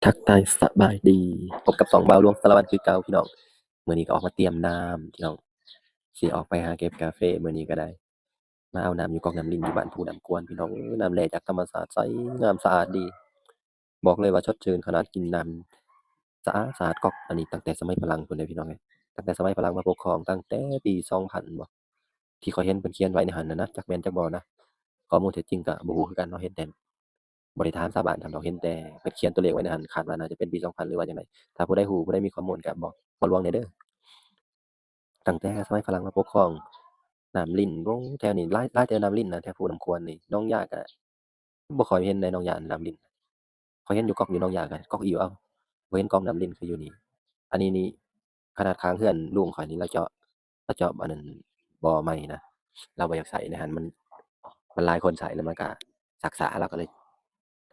ທັກທາຍສະບາຍດີ ພົບກັບຊ່ອງບ່າວຫຼວງສາລະວັນຄືເກົ່າພີ່ນ້ອງ. ມື້ນີ້ກໍອອກມາຕຽມນ້ຳພີ່ນ້ອງ ຊິອອກໄປຫາເກັບກາເຟມື້ນີ້ກໍໄດ້ ມາເອົານ້ຳຢູ່ກອກນ້ຳລິນຢູ່ບ້ານພູນ້ຳກວນພີ່ນ້ອງເອີຍ. ນ້ຳແລ່ຈາກທຳມະຊາດໃສງາມສະອາດດີ ບອກເລີຍວ່າສົດຊື່ນຂະໜາດ ກິນນ້ຳສະອາດໆ. ກອກອັນນີ້ຕັ້ງແຕ່ສະໄໝຝຣັ່ງພຸ້ນເດ້ພີ່ນ້ອງເອີຍ ຕັ້ງແຕ່ສະໄໝຝຣັ່ງມາປົກຄອງ ຕັ້ງແຕ່ປີສອງພັນບໍ ທີ່ຂ້ອຍເຫັນເພິ່ນຂຽນໄວ້ໃນຫັ້ນນະ ຈັກແມ່ນຈັກບໍ່ນະ ຂໍ້ມູນເທັດຈິງກໍບໍ່ຮູ້ຄືກັນເນາະ. ເຫັນແຕ່ ບໍ່ໄດ້ຖາມຊາວບ້ານນຳດອກ ເຫັນແຕ່ເພິ່ນຂຽນຕົວເລກໄວ້ໃນຫັ້ນ ຄາດວ່າໜ້າຈະເປັນປີສອງພັນ ຫຼືວ່າຈັ່ງໃດ. ຖ້າຜູ້ໃດຮູ້ ຜູ້ໃດມີຂໍ້ມູນກໍບອກພໍ່ຫຼວງແດ່ເດີ. ຕັ້ງແຕ່ສະໄໝຝຣັ່ງມາປົກຄອງ ນ້ຳລິນ ໂອ້ ແຖວນີ້ຫຼາຍ ຫຼາຍແຕ່ນ້ຳລິນນະ ແຖວພູນ້ຳກວນນີ້. ໜອງຢາກະບໍ່ຄ່ອຍເຫັນໃດ ໜອງຢານ້ຳລິນ ຂ້ອຍເຫັນຢູ່ກອກຢູ່ໜອງຢາກະກອກອີ່ວ ບໍ່ເຫັນກອກນ້ຳລິນຄືຢູ່ນີ້. ອັນນີ້ນີ້ ຂະໜາດຂ້າງເຮືອນລຸງຂ້ອຍນີ້ ລາວເຈາະ ລາວເຈາະອັນນັ້ນ ບໍ່ໃໝ່ນະ ລາວບໍ່ຢາກໃຊ້ໃນຫັ້ນ ມັນ ມັນຫຼາຍຄົນໃຊ້ແລ້ວມັນກະຊັກຊ້າ ລາວກໍເລີຍ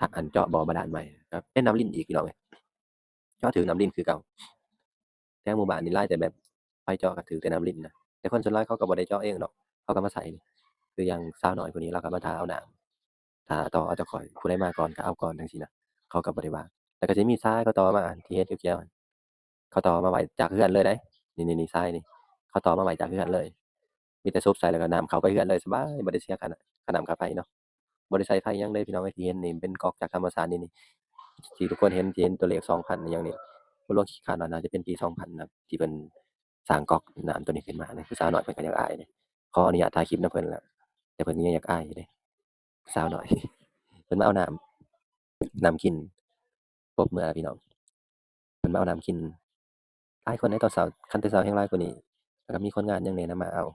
ທາງອັນເຈາະບໍ່ບາດານໃໝ່ ກໍເປັນນ້ຳລິນອີກພີ່ນ້ອງເອີຍ ເຈາະຖືກນ້ຳລິນຄືເກົ່າ. ແຖວໝູ່ບ້ານນີ້ຫຼາຍແຕ່ແບບ ໃຜເຈາະກໍຖືກແຕ່ນ້ຳລິນນະ ແຕ່ຄົນສ່ວນຫຼາຍເຂົາກໍບໍ່ໄດ້ເຈາະເອງດອກ ເຂົາກໍມາໃຊ້. ຄືຢ່າງສາວນ້ອຍຜູ້ນີ້ ລາວກໍມາຖ້າເອົານ້ຳ ຖ້າຕໍ່ເອົາຈາກຂ້ອຍ ຜູ້ໃດມາກ່ອນກໍເອົາກ່ອນຈັ່ງຊີ້ນະ ເຂົາກໍບໍ່ໄດ້ວ່າ. ແລ້ວກໍຊິມີສາຍເຂົາຕໍ່ມາ ອັນທີ່ເຫັນຂຽວໆ ເຂົາຕໍ່ມາໄວ້ຈາກເຮືອນເລີຍເດ້. ນີ້ໆໆ ສາຍນີ້ ເຂົາຕໍ່ມາໄວ້ຈາກເຮືອນເລີຍ ມີແຕ່ສູບໃສ່ ແລ້ວກໍນ້ຳເຂົ້າໄປເຮືອນເລີຍ ສະບາຍ ບໍ່ໄດ້ເສຍຄ່າ ຄ່ານ້ຳຄ່າໄຟເນາະ. ບໍ່ໄດ້ໃຊ້ໄຟຫຍັງເດ້ພີ່ນ້ອງເອີຍ ທີ່ເຫັນນີ້ເປັນກອກຈາກທຳມະຊາດນີ້ ນີ້ທີ່ທຸກຄົນເຫັນ ທີ່ເຫັນຕົວເລກສອງພັນອີ່ຫຍັງນີ້ ບໍ່ລວງ ຄິດຄາດວ່າໜ້າຈະເປັນປີສອງພັນນະ ທີ່ເພິ່ນສ້າງກອກນ້ຳຕົວນີ້ຂຶ້ນມານີ້. ຄືສາວນ້ອຍເພິ່ນກໍຢາກອາຍເດ້ ຂໍອະນຸຍາດຖ່າຍຄລິບນຳເພິ່ນແຫຼະ ແຕ່ເພິ່ນກໍຍັງຢາກອາຍຢູ່ເດ້ ສາວນ້ອຍ. ເພິ່ນມາເອົານ້ຳ ນ້ຳກິນ ປົບເມືອພີ່ນ້ອງ ເພິ່ນມາເອົານ້ຳກິນ. ຫຼາຍຄົນໃນຕອນເຊົ້າ ຄັນແຕ່ເຊົ້າແຮງຫຼາຍກວ່ານີ້ ແລ້ວກໍມີຄົນງານຫຍັງແດ່ນຳມາເອົາ